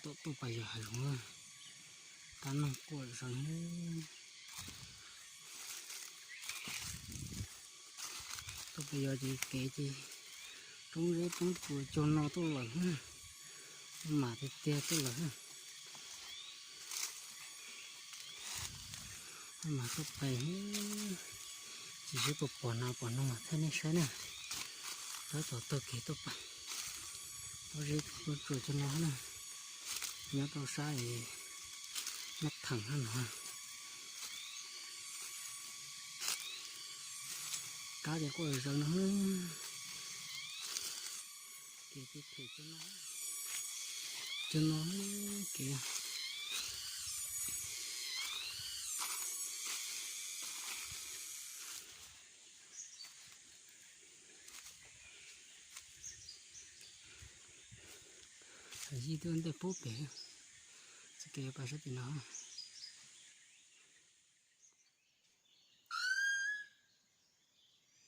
Tom tuaj pas yog hav zoov, kab noog quaj zoo. Tuaj pas yog ces kev ces roob zeb roob tsuas cog no tuaj lawm, mas tiag tiag tuaj lawm. Mas tuaj pais, tsis seb puas pom nas pom noog mas thaij nej saib na. Tab tom taug kev tuaj pais, roob zeb roob tsuas cog no na, nyob rau sab Nab Theem no. Kab ces quaj zaws no, kev phem phem cog no, cog no kev. Yij tuaj ntej pub pem, txoj kev pais sab tim no.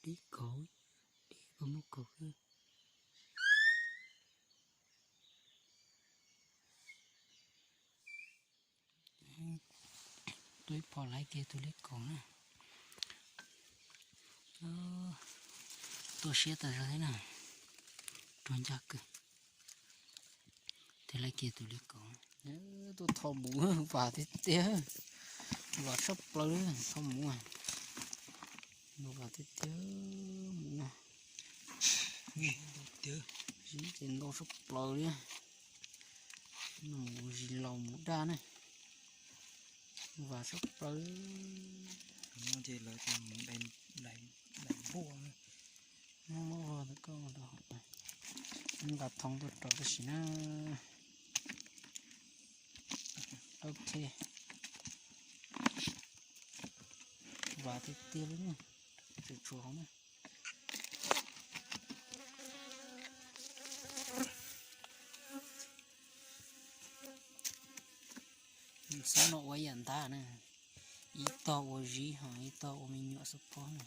Dib kaug, dib kaug muab kaug xwb. Tus ib phom laiv kiag tus liab kaus na. Tuaj siab tas zog thiab na, rog ncaj kawg. Tes laiv kiag tus liab kaus, tuaj tho mus, vam tiag tiag, vam tshaj plaws li, tho mus, vam tiag tiag, mus no, tiag, zib ces ntau tshaj plaws li. Mus zis laus mus daj ne, vam tshaj plaws. Ces lawv mus daim npuaj, muab muab vog koj nqa thoob tuaj rau tam sim na. Ok, vam tiag tiag li, tsuas tsuas hauv na. Xob no ua yam ntab na, ib tog ua zib ho ib tog ua me nyuam xub pob na.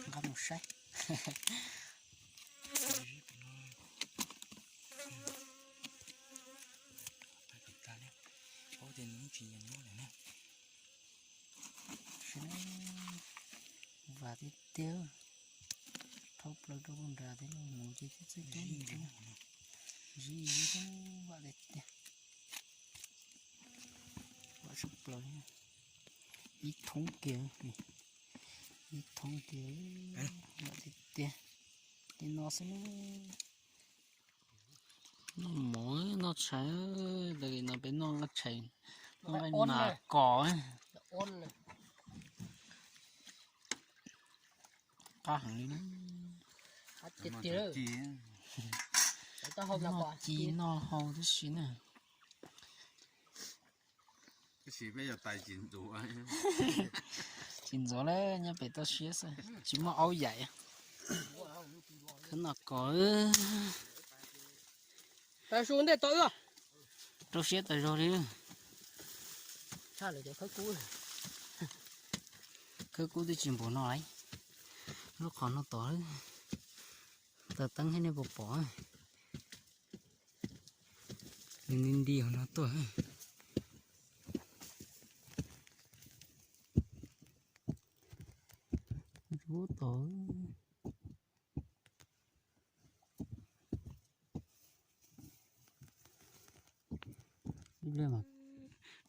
Nqa mus saib. Paub tias nws tsis nyiam nyob lawm na. Vam tiag tiag, thauj plaws rau nram thiab los mus ces twb txawj coob li thiab. Zib zib, vam tiag tiag, vam tshaj plaws. Ib thoob kiag, ib thoob kiag, vam tiag tiag. Li no xwb. Noj mov noj tshais, no peb noj nqaij tshais, noj nqaij nas kos. Qab heev li na. Noj ci noj hau tib si na. Tab sis peb yog tais tsis ntxuav. Tsis ntxuav lawm, nyob pem toj siab xwb, tsis muaj aub yaim. Khawb no kos, rau siab tas zog li. Khawb kub twb tsis npaum no lawm, lub qhov no tod, taws teeb thiab nej puas pom. Nws nti nti hauv no tuaj. Ub tod.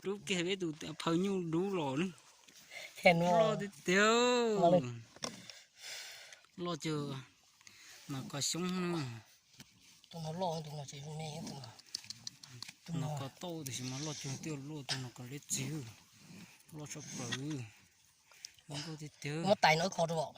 Dub kiag peb tus phaw nyuj dub los, loj tiag tiag, loj cuag nas kos xyoob na. Nas kos tauj tiam sis mas loj cuag twb luaj tug nas kos liab txwv, loj tshaj plaws, loj nkauj tiag tiag. Muab tais no wb kho rau.